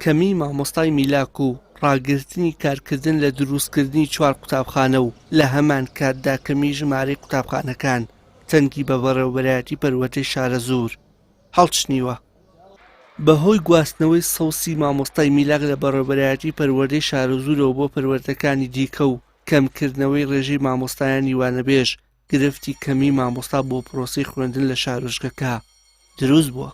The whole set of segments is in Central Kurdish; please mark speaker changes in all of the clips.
Speaker 1: کەمیی مامۆستای میلاک و ڕاگرتنی کارکردن لە دروستکردنی چوار قوتابخانە و لە هەمان کاتدا کەمیی ژمارەی قوتابخانەکان تەنگی بە بەڕێوەبەرایەتی پەروەردەی شارەزوور هەڵچنیوە. بەهۆی گواستنەوەی 130 مامۆستای میلاک لە بەڕێوەبەرایەتی پەروەردەی شارەزوورەوە بۆ پەروەردەکانی دیکە و کەمکردنەوەی ڕێژەی مامۆستایانی وانەبێژ، گرفتی کەمیی مامۆستا بۆ پرۆسەی خوێندن لە شارۆچکەکە دروست بووە.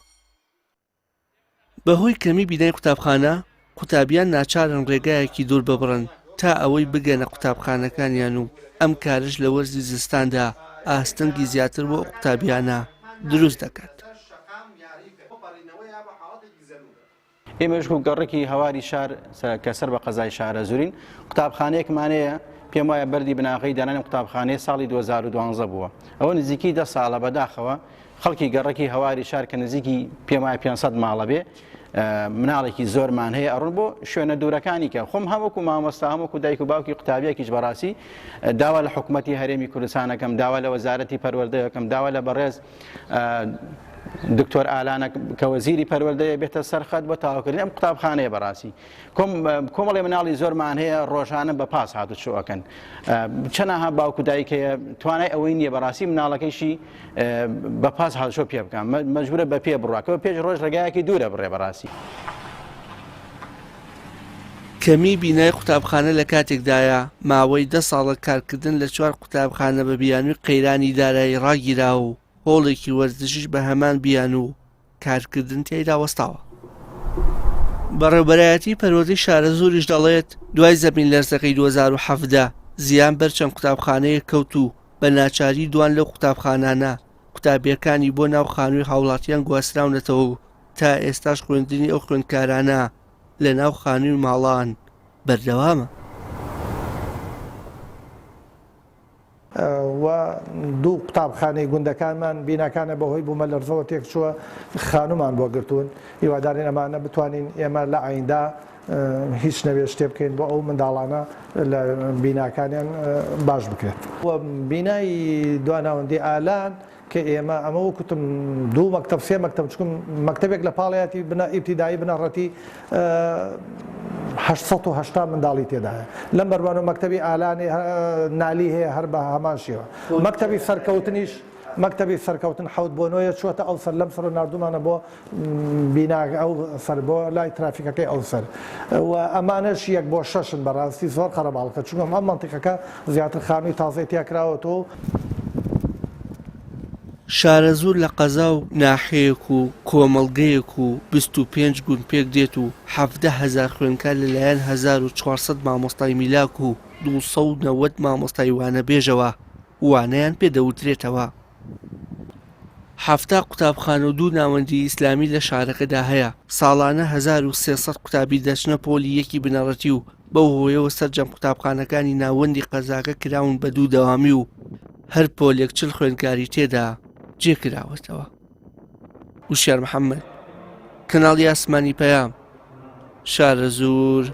Speaker 1: بەهۆی کەمی بینای قوتابخانە، قوتابیان ناچارن ڕێگایەکی دوور ببڕن تا ئەوەی بگەنە قوتابخانەکانیان و ئەم کارەش لە وەرزی زستاندا ئاستەنگی زیاتر بۆ ئەو قوتابیانە دروست دەکات.
Speaker 2: ئێمەش وەکو گەڕەکی هەواری شار کە سەر بە قەزای شارەزوورین قوتابخانەیەکمان هەیە پێم وایە بەردی بناغەی دانانی قوتابخانەیە ساڵی 2012 بووە ئەوە نزیکی دە ساڵە بەداخەوە خەڵکی گەڕەکی هەواری شار کە نزیکی پێم وایە 500 ماڵە بێ مناڵێکی زۆرمان هەیە ئەڕۆن بۆ شوێنە دوورەکانی کە خۆم هەمووکو مامۆستا هەمووکو دایک و باوکی قوتابیەکیش بەڕاستی داوا لە حکوومەتی هەرێمی کوردستانەکەم داوا لە وەزارەتی پەروەردەیەکەم داوا لە بەڕێز دکتۆر ئالانە کە وەزیری پەروەردەیە بێتە سەرخەت بۆ تەواوکردنی ئەم قوتابخانەیە بەڕاستی کۆمەڵی مناڵی زۆرمان هەیە ڕۆژانە بە پاس هاتوچۆ ئەکەن چەنەها باوک و دایک هەیە توانای ئەوەی نییە بەڕاستی مناڵەکەیشی بە پاس هاتوچۆ پێ بکەم مەجبورە بە پێ بڕواکەەوە پێش ڕۆژ ڕێگایەکی دوورە بڕێ بەڕاستی.
Speaker 1: کەمی بینای قوتابخانە لە کاتێکدایە، ماوەی دە ساڵە کارکردن لە چوار قوتابخانە بە بیانووی قەیرانی دارایی ڕاگیراوە و هۆڵێکی وەرزشیش بە هەمان بیانوو کارکردن تیایدا وەستاوە. بەڕێوبەرایەتی پەروەردەی شارەزووریش دەڵێت، دوای زەمینلەرزەکەی 2017 زیان بەر چەند قوتابخانەیەک کەوت و بە ناچاری دوان لەو قوتابخانانە قوتابییەکانی بۆ ناو خانووی هاوڵاتیان گواستراونەتەوە و تا ئێستاش خوێندنی ئەو خوێندکارانە لە ناو خانووی ماڵان بەردەوامە.
Speaker 3: و دوو قوتابخانەی گوندەکانمان بیناکانە بەهۆی بوومەلەرزەوە تێکچووە خانوومان بۆ گرتوون هیوادارین ئەمانە بتوانین ئێمە لە ئایندا هیچ نەبێت شتێ بکەین بۆ ئەو منداڵانە لە بیناکانیان باش بکرێت. و بینای دواناوەندی ئالان کە ئێمە ئەمە وەک وتم دوو مەکتەب سێ مەکتەب چونکە مەکتەبێک لە پاڵیاتی بنە ئیبتیدایی بنەڕەتی 880 منداڵی تێدایە لەم بەروانە مەکتەبی ئالانی نالی هەیە هەر بە هەمان شێوە مەکتەبی سەرکەوتنیش مەکتەبی سەرکەوتن حەوت بۆ نۆیە چووەتە ئەو سەر لەم سەر ناردومانە بۆ بیناکە ئەو سەر بۆ لای ترافیکەکەی ئەو سەر و ئەمانەش یەک بۆ شەشن بەڕاستی زۆر قەرەباڵخە چونکە ئەم مەنتیقەکە زیاتر خانووی تازەی تیا کراوەتەوە و.
Speaker 1: شارەزوور لە قەزا و ناحیەیەک و کۆمەڵگەیەک و 25 گوند پێکدێت و 17 هەزار خوێندکار لەلایەن 1400 مامۆستای میلاک و 290 مامۆستای وانەبێژەوە وانەیان پێ دەوترێتەوە. 70 قوتابخانە و دوو ناوەندی ئیسلامی لە شارەکەدا هەیە، ساڵانە 1300 قوتابی دەچنە پۆلی یەکی بنەڕەتی و بەو هۆیەوە سەرجەم قوتابخانەکانی ناوەندی قەزاکە کراون بە دوو دەوامی و هەر پۆلێک 40 خوێندکاری تێدا جێکراوەتەوە. وشیار محەممەد، کەناڵی ئاسمانی پەیام، شارەزوور.